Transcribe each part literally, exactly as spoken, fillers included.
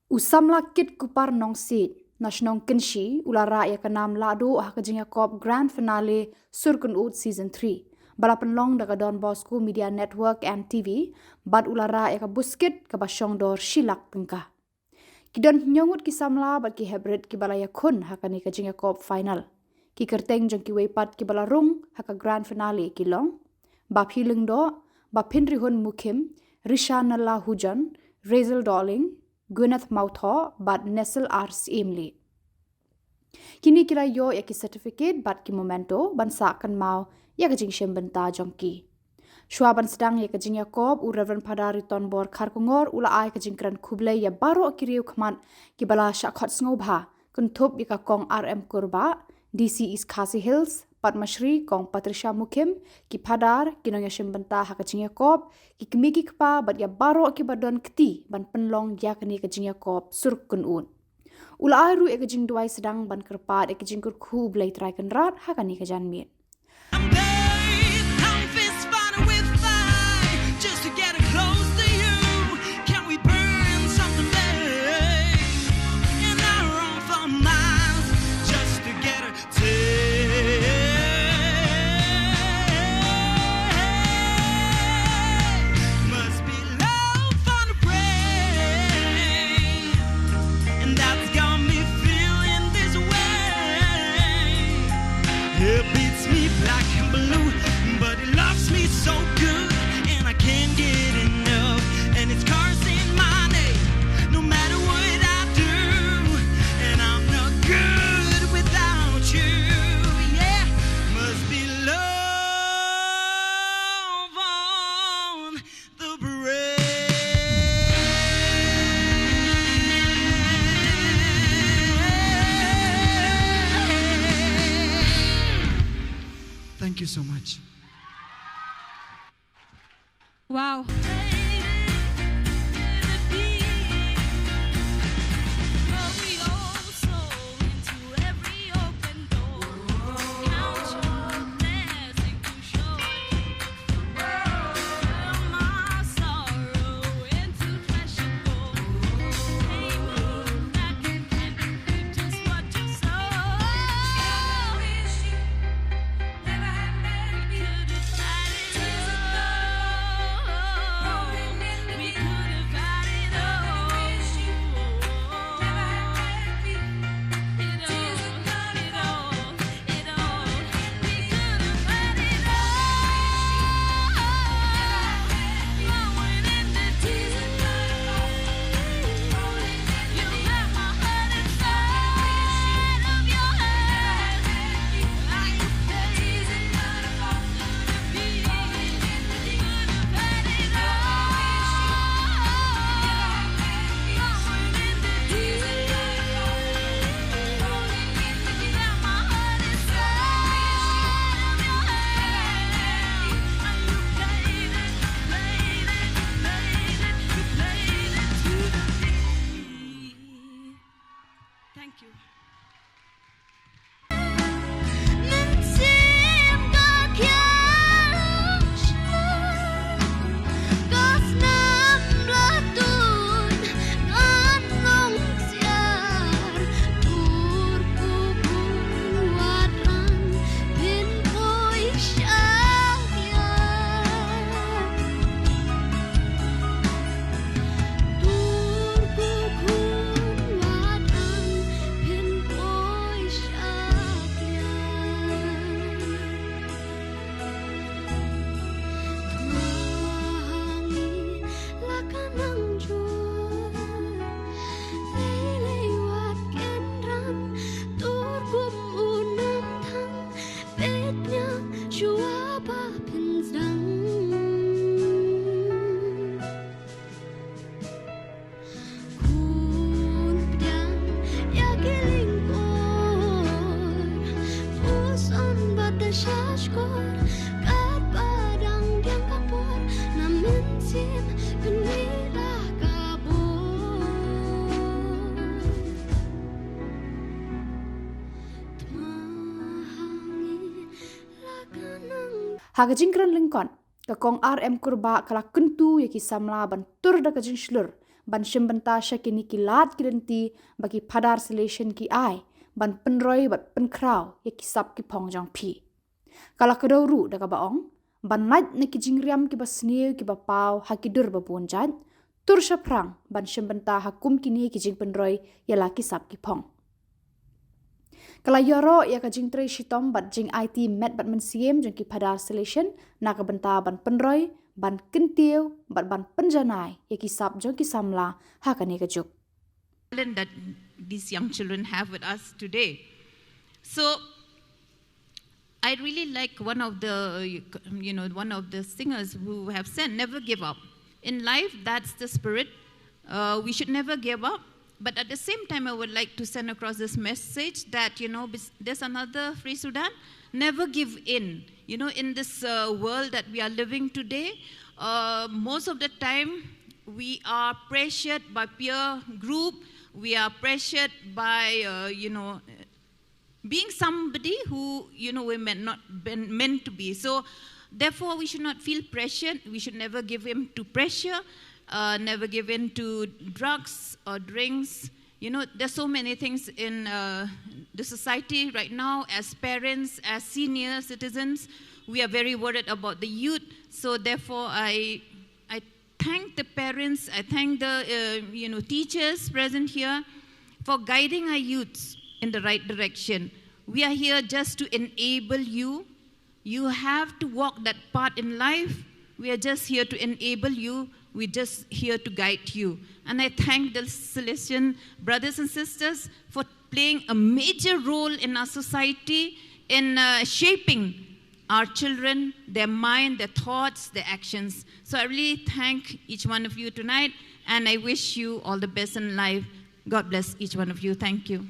U samla Kit Kupar Nongsiej na shnong Kynshi u la rah ïa ka nam lahduh ha ka jingïakob Grand Finale Sur Kynud Season three, ba la pynlong da ka Don Bosco Media Network and T V, bad u la rah ïa ka buskit kaba shong dor shi lak tyngka. Ki don hynñiew ngut ki samla bad ki heprit kiba la ïakhun ha kane ka jingïakob final. Ki kyrteng jong kiwei pat kiba la rung ha ka Grand Finale ki long Baphi Lyngdoh, Baphinrihun Mukhim, Risha Nalla Hujon, Razel Dohling, Gwyneth Mawthoh bad Nestle R Syiem Lee. Kine ki la ïoh ïa ki certificate bad ki memento ban sah kynmaw ïa ka jingshim bynta jong ki. Shuwa ban sdang ïa ka jingïakob, u Reverend Phadar Ritonbor Kharkongor u la ai ka jingkren khublei ïa baroh ki riew khmat kiba la shah khot sngewbha, kynthup ïa ka Kong R M Kurbah, D C East Khasi Hills, Padma Shri Kong Patricia Mukhim, ki phadar, ki nongïashim bynta ha ka jingïakob, ki kmie ki kpa bad ïa baroh kiba don kti ban pynlong ïa kane ka jingïakob Sur Kynud. U la ai ruh ïa ka jingduwai sdang ban kyrpad ïa ka jingkyrkhu U Blei Trai Kynrad ha kane ka janmiet. And that's got me feeling this way. It beats me black and blue, but it loves me so good, and I can't get enough. And it's cursing my name, no matter what I do. And I'm not good without you. Yeah, must be love on the brain. Thank you so much. Wow. Thank you. Ha ka jingkren lyngkot, ka Kong R M Kurbah ka la kyntu ïa ki samla ban tur da ka jingshlur ban shim bynta sha kine ki lad ki lynti ba ki phadar Salesian ki ai ban pynroi bad pynkhraw ïa ki sap ki phong jong phi. Ka la kdew ruh da kaba ong, ban lait na ki jingriam kiba sniew kiba paw ha ki dur ba bun jait, tur shaphrang ban shim bynta ha kum kine ki jingpynroi ïa la ki sap ki phong. Ka la ïaroh ïa ka jingtrei shitom bad jingaiti met bad mynsiem jong ki phadar Salesian na ka bynta ban pynroi, ban kyntiew bad ban pynjanai ïa ki sap jong ki samla ha kane ka juk. Talent that these young children have with us today. So I really like one of the, you know, one of the singers who have said, "Never give up. In life, that's the spirit. Uh, we should never give up." But at the same time, I would like to send across this message that, you know, bes- there's another phrase, Sudan, never give in. You know, in this uh, world that we are living today, uh, most of the time we are pressured by peer group, we are pressured by, uh, you know, being somebody who, you know, we're meant, not been meant to be. So therefore, we should not feel pressured. We should never give in to pressure, uh, never give in to drugs or drinks. You know, there's so many things in uh, the society right now. As parents, as senior citizens, we are very worried about the youth. So therefore, I I thank the parents, I thank the uh, you know, teachers present here for guiding our youths in the right direction. We are here just to enable you. You have to walk that path in life. We are just here to enable you. We're just here to guide you. And I thank the Salesian brothers and sisters for playing a major role in our society, in uh, shaping our children, their mind, their thoughts, their actions. So I really thank each one of you tonight, and I wish you all the best in life. God bless each one of you. Thank you.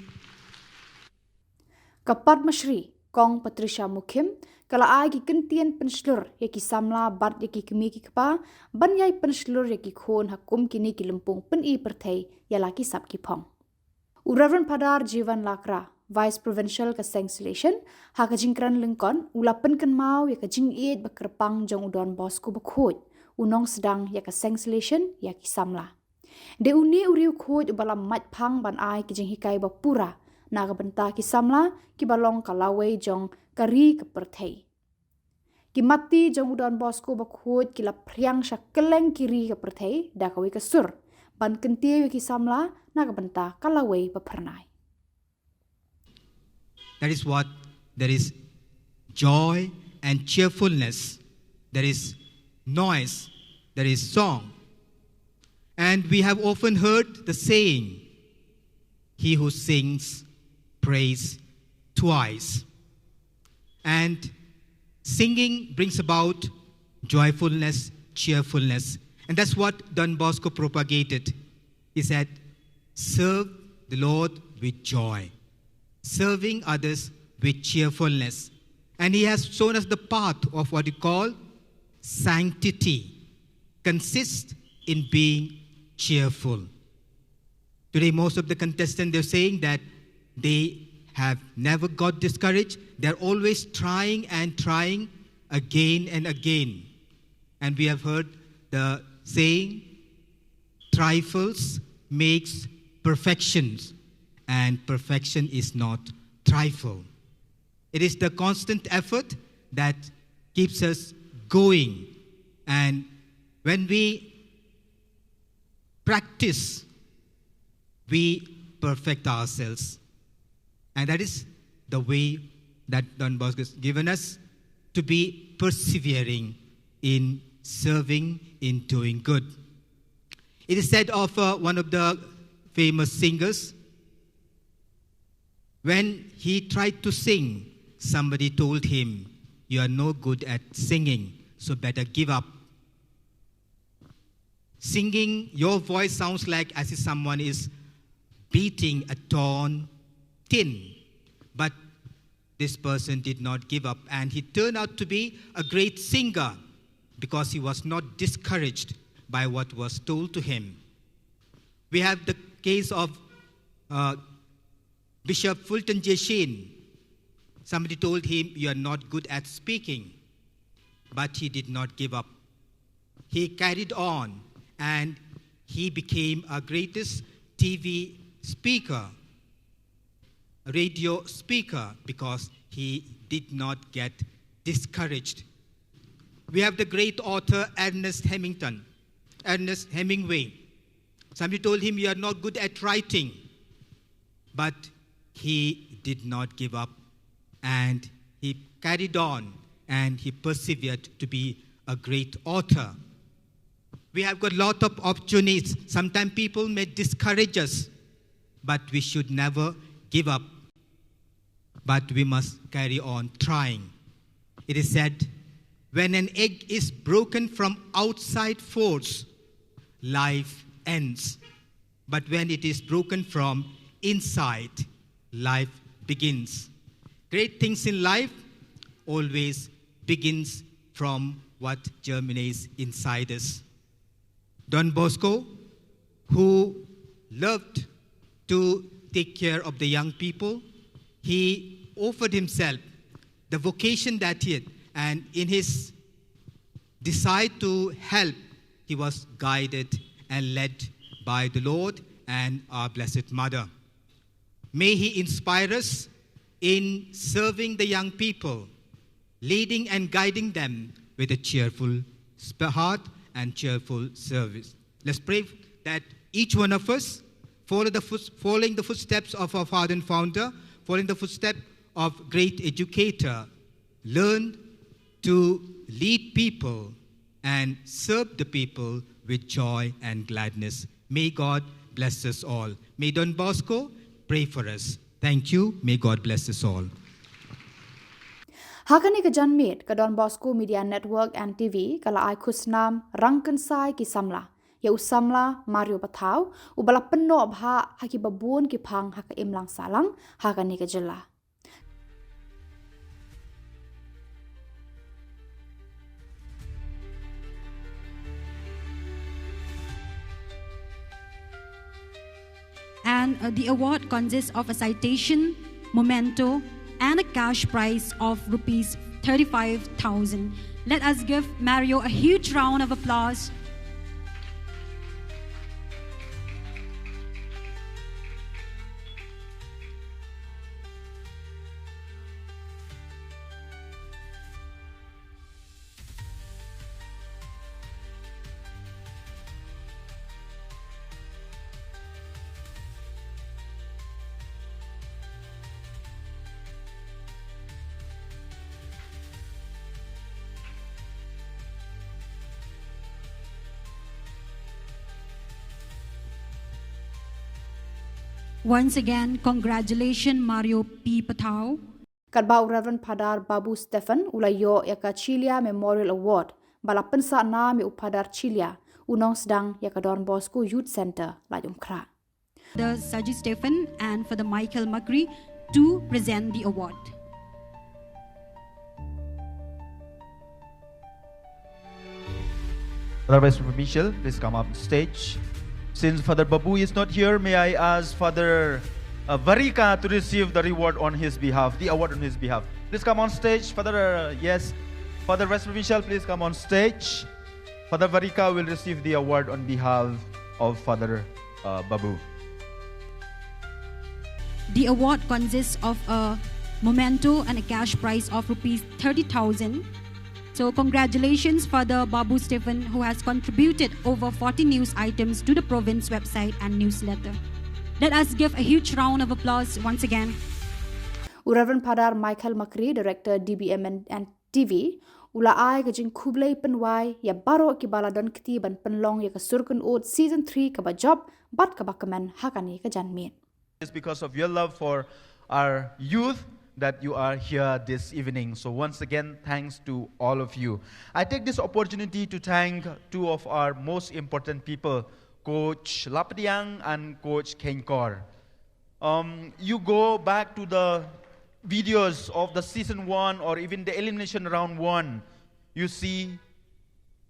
Ka Padma Shri, Kong Patricia Mukhim, ka la ai ki kyntien pynshlur ïa ki samla bad ïa ki kmie ki kpa, ban ïai pynshlur ïa ki khun ha kum kine ki lympung pyni pyrthei ïa la ki sap ki phong. U Reverend Phadar Jivan Lakra, Vice Provincial ka Seng Salesian, ha ka jingkren lyngkot, u la pynkynmaw ïa ka jingïeit ba kyrpang jong u Don Bosco Bakhuid, u nongsdang ïa ka Seng Salesian, ïa ki samla. Dei une u riewkhuid uba la mait phang ban ai ki jinghikai ba pura na ka bynta ki samla kiba long ka lawei jong ka ri ka pyrthei. Ki matti jong u Don Bosco Bakhuid ki la phriang sha kylleng ki ri ka pyrthei da kawei ka sur ban kyntiew ïa ki samla na ka bynta ka lawei ba phyrnai. That is what, there is joy and cheerfulness, there is noise, there is song. And we have often heard the saying, "He who sings prays twice." And singing brings about joyfulness, cheerfulness. And that's what Don Bosco propagated. He said, "Serve the Lord with joy, serving others with cheerfulness." And he has shown us the path of what we call sanctity, consists in being cheerful. Today, most of the contestants, they're saying that they have never got discouraged. They're always trying and trying again and again. And we have heard the saying, "Trifles makes perfections, and perfection is not trifle." It is the constant effort that keeps us going. And when we practice, we perfect ourselves. And that is the way that Don Bosco has given us to be persevering in serving, in doing good. It is said of uh, one of the famous singers, when he tried to sing, somebody told him, "You are no good at singing, so better give up." Singing, your voice sounds like as if someone is beating a torn tin. But this person did not give up, and he turned out to be a great singer because he was not discouraged by what was told to him. We have the case of uh, Bishop Fulton J. Sheen. Somebody told him, "You are not good at speaking," but he did not give up. He carried on, and He became a greatest T V speaker, radio speaker, because he did not get discouraged. We have the great author Ernest Hemington, Ernest Hemingway. Somebody told him, "You are not good at writing." But he did not give up, and he carried on, and he persevered to be a great author. We have got a lot of opportunities. Sometimes people may discourage us, but we should never give up. But we must carry on trying. It is said, "When an egg is broken from outside force, life ends. But when it is broken from inside, life begins." Great things in life always begins from what germinates inside us. Don Bosco, who loved to take care of the young people, he offered himself, the vocation that he had, and in his decide to help, he was guided and led by the Lord and our Blessed Mother. May He inspire us in serving the young people, leading and guiding them with a cheerful sp- heart and cheerful service. Let's pray that each one of us follow the foot, following the footsteps of our father and founder, following the footsteps of great educator, learn to lead people and serve the people with joy and gladness. May God bless us all. May Don Bosco pray for us. Thank you. May God bless us all. Ha kane ka janmiet ka Don Bosco Media Network and T V ka la ai khusnam Rangkynsai ki samla ïa u samla Mario Pathaw, uba la pynnoh bha ha ki babun ki phang ha ka imlang sahlang ha kane ka jylla. And uh, the award consists of a citation, memento, and a cash prize of rupees thirty-five thousand. Let us give Mario a huge round of applause. Once again, congratulations, Mario P Pathaw. Katba u Reverend Phadar Babu Stephen u la ïoh ïa ka Chilia Memorial Award, ba la pynsah nam ïa u Phadar Chilia, u nongsdang ïa ka Don Bosco Youth Centre, Laitumkhrah. The Saji Stephen and for the Michael Makri to present the award. Father West Michel, please come up stage. Since Father Babu is not here, may I ask Father uh, Varika to receive the reward on his behalf, the award on his behalf. Please come on stage, Father. Uh, yes, Father West Michel, please come on stage. Father Varika will receive the award on behalf of Father uh, Babu. The award consists of a memento and a cash prize of rupees thirty thousand. So congratulations, Father Babu Stephen, who has contributed over forty news items to the province website and newsletter. Let us give a huge round of applause once again. U Reverend Phadar Michael Makri, Director D B M and, and T V, u la ai ka jingkhublei pynwai ïa baroh kiba la don kti ban pynlong ïa ka Sur Kynnoh Season three kaba jop bad kaba kmen ha kane ka janmiet. It's because of your love for our youth that you are here this evening. So once again, thanks to all of you. I take this opportunity to thank two of our most important people, Coach Lapdiang and Coach Khenkor. Um, you go back to the videos of the season one or even the elimination round one, you see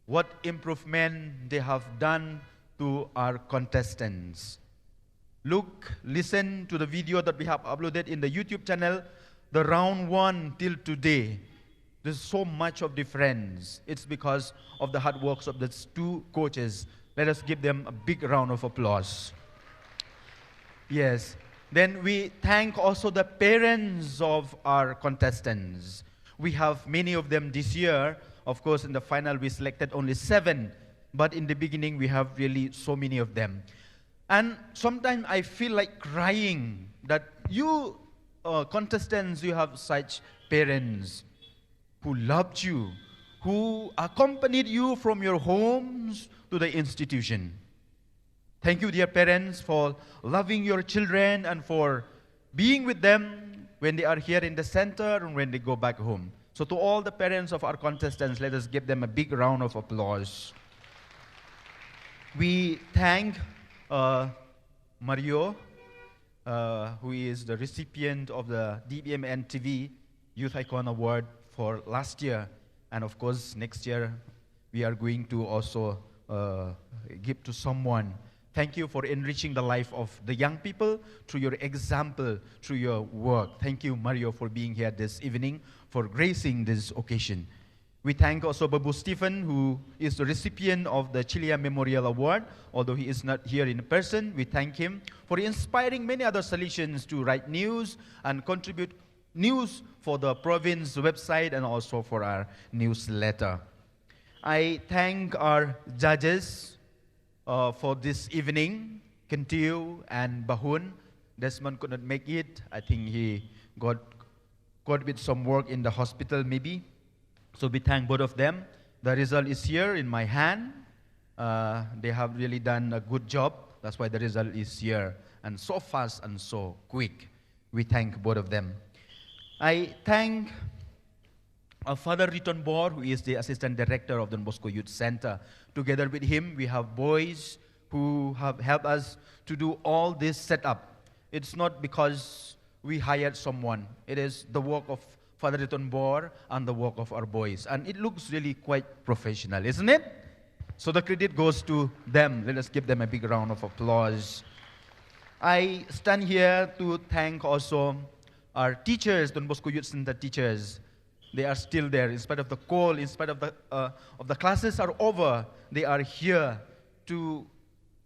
what improvement they have done to our contestants. Look, listen to the video that we have uploaded in the YouTube channel, the round one till today. There's so much of difference. It's because of the hard works of these two coaches. Let us give them a big round of applause. Yes. Then we thank also the parents of our contestants. We have many of them this year. Of course, in the final, we selected only seven. But in the beginning, we have really so many of them. And sometimes I feel like crying that you, uh, contestants, you have such parents who loved you, who accompanied you from your homes to the institution. Thank you, dear parents, for loving your children and for being with them when they are here in the center and when they go back home. So, to all the parents of our contestants, let us give them a big round of applause. We thank, uh, Mario, uh, who is the recipient of the D B M N T V Youth Icon Award for last year. And of course, next year, we are going to also, uh, give to someone. Thank you for enriching the life of the young people through your example, through your work. Thank you, Mario, for being here this evening, for gracing this occasion. We thank also Babu Stephen, who is the recipient of the Chilia Memorial Award. Although he is not here in person, we thank him for inspiring many other Salesians to write news and contribute news for the province website and also for our newsletter. I thank our judges, uh, for this evening, Kentiu and Bahun. Desmond could not make it. I think he got, got with some work in the hospital, maybe. So we thank both of them. The result is here in my hand. Uh, they have really done a good job. That's why the result is here. And so fast and so quick. We thank both of them. I thank, uh, Father Riton Bor, who is the Assistant Director of Don Bosco Youth Center. Together with him, we have boys who have helped us to do all this setup. It's not because we hired someone. It is the work of Father Riton Bor and the work of our boys. And it looks really quite professional, isn't it? So the credit goes to them. Let us give them a big round of applause. I stand here to thank also our teachers, Don Bosco Youth Center teachers. They are still there in spite of the cold, in spite of the, uh, of the classes are over. They are here to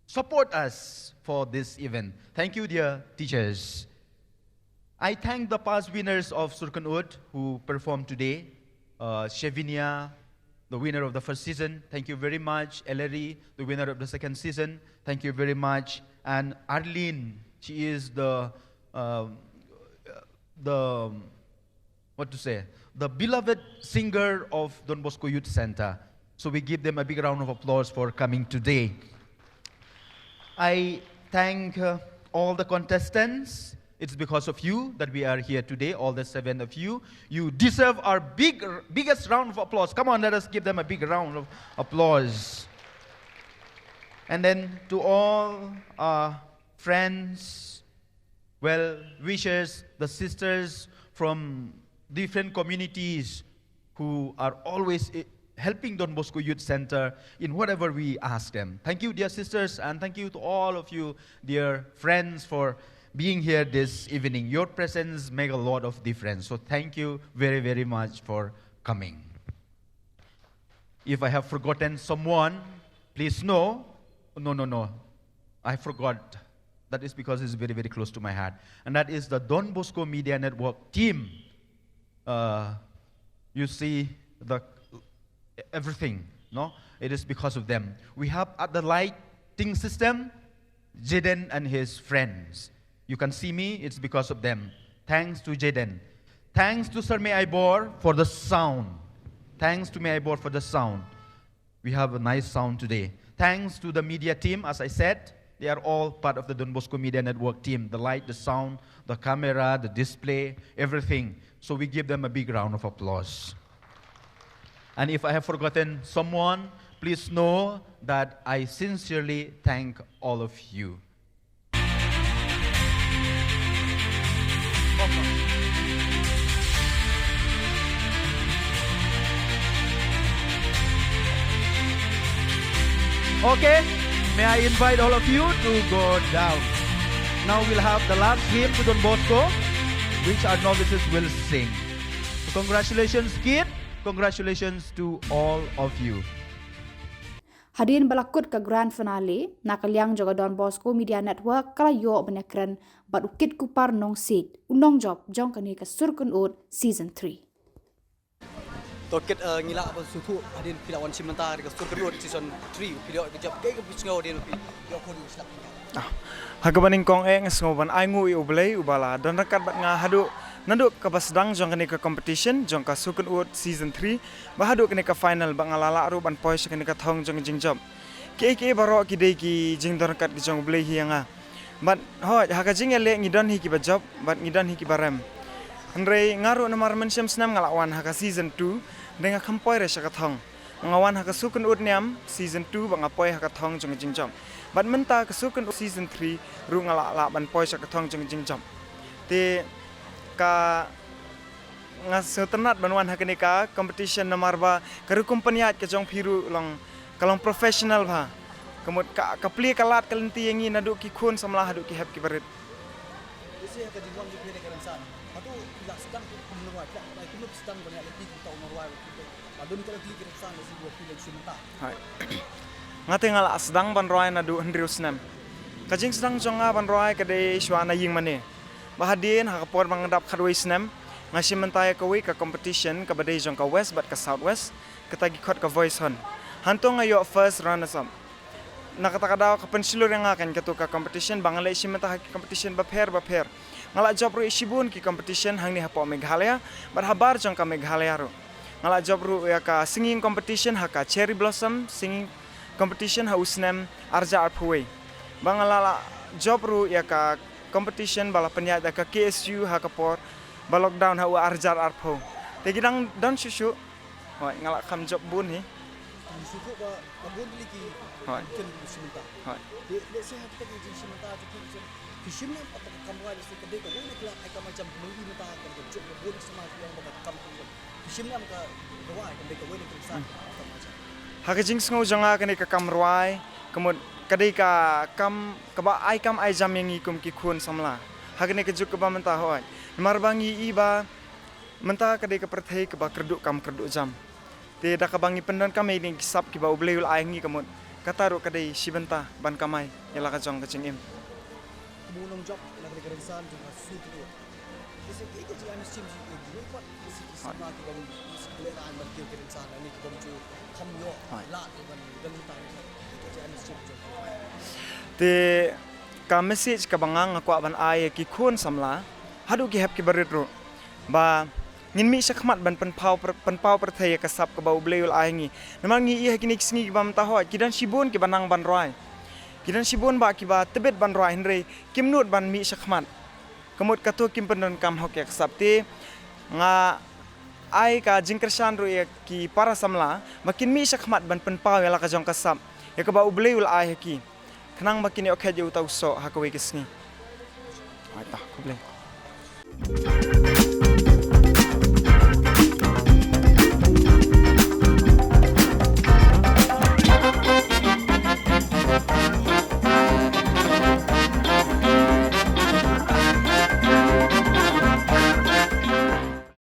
support us for this event. Thank you, dear teachers. I thank the past winners of Surkhan Ut who performed today. Uh, Shevinia, the winner of the first season. Thank you very much. Ellery, the winner of the second season. Thank you very much. And Arlene, she is the, um, the, what to say, the beloved singer of Don Bosco Youth Center. So we give them a big round of applause for coming today. I thank, uh, all the contestants. It's because of you that we are here today, all the seven of you. You deserve our big, biggest round of applause. Come on, let us give them a big round of applause. And then to all our friends, well wishers, the sisters from different communities who are always, eh, helping Don Bosco Youth Center in whatever we ask them. Thank you, dear sisters, and thank you to all of you, dear friends, for being here this evening. Your presence make a lot of difference. So thank you very, very much for coming. If I have forgotten someone, please know. No, no, no. I forgot. That is because it's very, very close to my heart. And that is the Don Bosco Media Network team. Uh, you see the everything, no? It is because of them. We have at the lighting system, Jaden and his friends. You can see me, it's because of them. Thanks to Jaden. Thanks to Sir May Ibor for the sound. Thanks to May Ibor for the sound. We have a nice sound today. Thanks to the media team, as I said, they are all part of the Don Bosco Media Network team. The light, the sound, the camera, the display, everything. So we give them a big round of applause. And if I have forgotten someone, please know that I sincerely thank all of you. Okay, may I invite all of you to go down. Now we'll have the last hymn to Don Bosco, which our novices will sing. Congratulations, kid. Congratulations to all of you. Hadien ba la kut ka grand finale, na ka liang jong ka Don Bosco Media Network ka la ïoh ban ïakren bad u Kit Kupar Nongsiej, u nongjop jong kane ka Sur Kynnoh Season three. To Kit, eh, ngi lah ban sngewthuh hadien phi la wan shim bynta ha ka Sur Kynnoh Season three, phi la ïoh ka jop, kaei ka phi sngew hadien phi ïoh khun u slap. Ah, ha kaba nyngkong eh nga sngew ban ai nguh ïa U Blei uba la don ryngkat bad nga haduh naduh kaba sdang jong kane ka competition jong ka Sur Kynnoh Season three ba haduh kane ka final ba nga la lah ruh ban poi sha kane ka thong jong ka jingjop. Kiei kiei baroh ki dei ki jingdon ryngkat ki jong U Blei hi ïa nga. Bad hooid, ha ka jingïaleh ngi don hi kiba jop bad ngi don hi kiba rem. Hynrei nga ruh namar mynshem snem nga la wan ha ka Season two, hynrei nga kham poi re sha ka thong. Nga wan ha ka Sur Kynnoh Niam Season two ba nga poi ha ka thong jong ka jingjop. Bad mynta ka Sur Kynnoh Season three ruh nga la lah ban poi sha ka thong jong ka jingjop. Te ka nga sngewtynnat ban wan ha kane ka competition namar ba ka rukom pynïaid ka jong phi ruh long ka long professional bha. Ka mut ka, ka plie ka lad ka lynti ïa ngi naduh ki khun samla haduh ki hep ki barit. Lehse ha ka jingwan jong phi ha kane ka rynsan, hato phi la sdang kumno, phi la, kumno phi sdang ban ïa lehse kumta u nongrwai, ba don ka lehse ki rynsan lehse ba phi la shim bynta? Hai. Nga te nga la sdang ban rwai naduh hynriew snem. Ka jingsdang jong nga ban rwai ka dei shuwa na ïing mane. Ba hadien ha ka por ba nga dap khatwei snem, nga shim bynta ïa kawei ka competition kaba dei jong ka West bad ka South West, kata ki khot ka Voice Hunt. Hangto nga ïoh first runners up. Na kata ka daw ka pynshlur ïa nga kan kato ka competition ba nga leit shim bynta ha ki competition bapher bapher. Nga la jop ruh ïa shibun ki competition hangne hapoh Meghalaya bad habar jong ka Meghalaya ruh. Nga la jop ruh ïa ka singing competition ha ka Cherry Blossom Singing Competition ha u snem arhajar arphew wei. Ba nga la, la jop ruh ïa ka competition ba la pynïaid da ka K S U ha ka por ba lockdown ha u arhajar arphew. Te ki dang don shuh shuh. Hooid, nga la kham jop bun hi. Ngi sngewthuh ba, ba bun tylli ki, hooid, kin ki shim bynta. Hooid. Te lehse ha kata ka jingshim bynta jong phi, phi shim ne em kata ka kam rwai, lehse ka dei kawei na ki lad ai kam ai jam, mynta ka jop ba bun ki samla ki ong ba ka kam ai jam. Phi shim ne em ka rwai ka dei kawei na ki lad ai kam ai jam? Ha ka jingsngew jong nga kane ka kam rwai ka mut ka dei ka kam kaba ai kam ai jam ïa ngi kum ki khun samla ha kane ka juk kaba mynta, hooid. Namar ba ngi i ba mynta ka dei ka pyrthei kaba kyrduh kam kyrduh jam. Te da kaba ngi pyndonkam ïa kine ki sap kiba U Blei u la ai ha ngi ka mut kata ruh ka dei shi bynta ban kamai ïa la ka jong ka jingim. Kum u nongjop na ka dei ka rynsan jong ka Sur Kynnoh. Lehse kaei ka jingïaid mynsiem jong phi, kaei ki samla kiba bym, lehse ki leh aiñ ban kiew ki rynsan, lane kiba bym ju kham ïoh lad ban don bynta, kaei ka jingïaid mynsiem jong phi? Te ka message kaba nga nga kwah ban ai ïa ki khun samla haduh ki hep ki barit ruh, ba ngin mih shakhmat ban pynpaw pyr-, pynpaw pyrthei ïa ka sap kaba U Blei u la ai ha ngi. Namar ngi i ha kine ki sngi kiba mynta, hooid, ki don shibun kiba nang ban rwai. Ki don shibun ba kiba tbit ban rwai hynrei kim nud ban mih shakhmat. Ka mut kato kim pyndonkam hok ïa ka sap. Te nga ai ka jingkyrshan ruh ïa ki para samla ba kin mih shakhmat ban pynpaw ïa la ka jong ka sap ïa kaba U Blei u la ai ha ki, khnang ba kin ïoh khet ïa uta u soh ha kawei ka sngi. Ai ta, khublei.